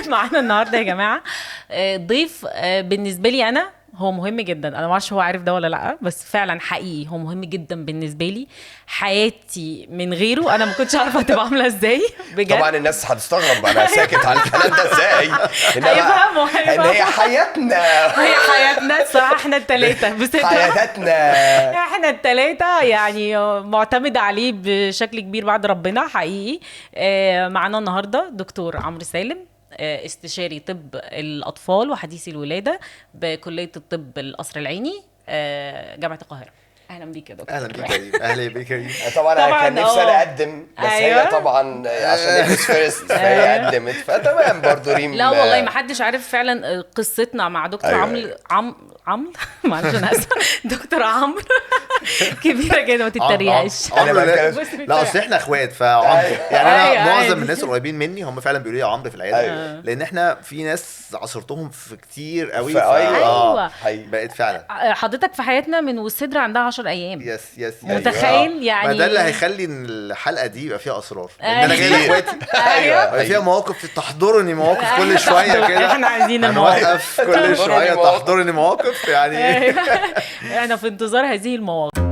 معانا النهارده يا جماعة ضيف بالنسبة لي انا هو مهم جدا. انا ما اعرفش هو عارف ده ولا لا، بس فعلا حقيقي هو مهم جدا بالنسبة لي. حياتي من غيره انا ما كنتش عارفه هتبقى عامله ازاي بجد. طبعا الناس هتستغرب انا ساكت على الكلام ده ازاي. هيفهموا. ان هي حياتنا، هي حياتنا الصراحة، احنا الثلاثة بس حياتنا احنا الثلاثة يعني معتمدة عليه بشكل كبير بعد ربنا حقيقي. معانا النهارده دكتور عمرو سالم، استشاري طب الاطفال وحديثي الولادة بكلية الطب القصر العيني، جامعه القاهرة. اهلا بيك يا دكتور. اهلا بيك يا ريم. اهلا بيك يا ريم. طبعا انا كان نفسي انا اقدم، بس أيوة. هي طبعا عشان ladies first فهي قدمت، فتمام برضه ريم. لا والله ما حدش عارف فعلا قصتنا مع دكتور أيوة. عمرو عمرو معلش انا اسفه، دكتور عمرو كبيرة كده ما تتريقش. عمرو أنا لا اصل احنا اخوات فعمرو يعني انا أيوة. معظم الناس القريبين مني هم فعلا بيقولوا لي عمرو في العيادة. أيوة. لان احنا في ناس عاصرتهم في كتير قوي. أيوة. بقت فعلا حضرتك في حياتنا من والصدر عندها 10 ايام. yes yes. متخيل يعني؟ ما ده اللي هيخلي ان الحلقة دي يبقى فيها اسرار، لان انا جاي لاخواتي. ايوه فيها مواقف تحضرني، مواقف كل شوية كده. احنا عايزين المواقف كل شوية تحضرني مواقف يعني. احنا في انتظار هذه المواقف.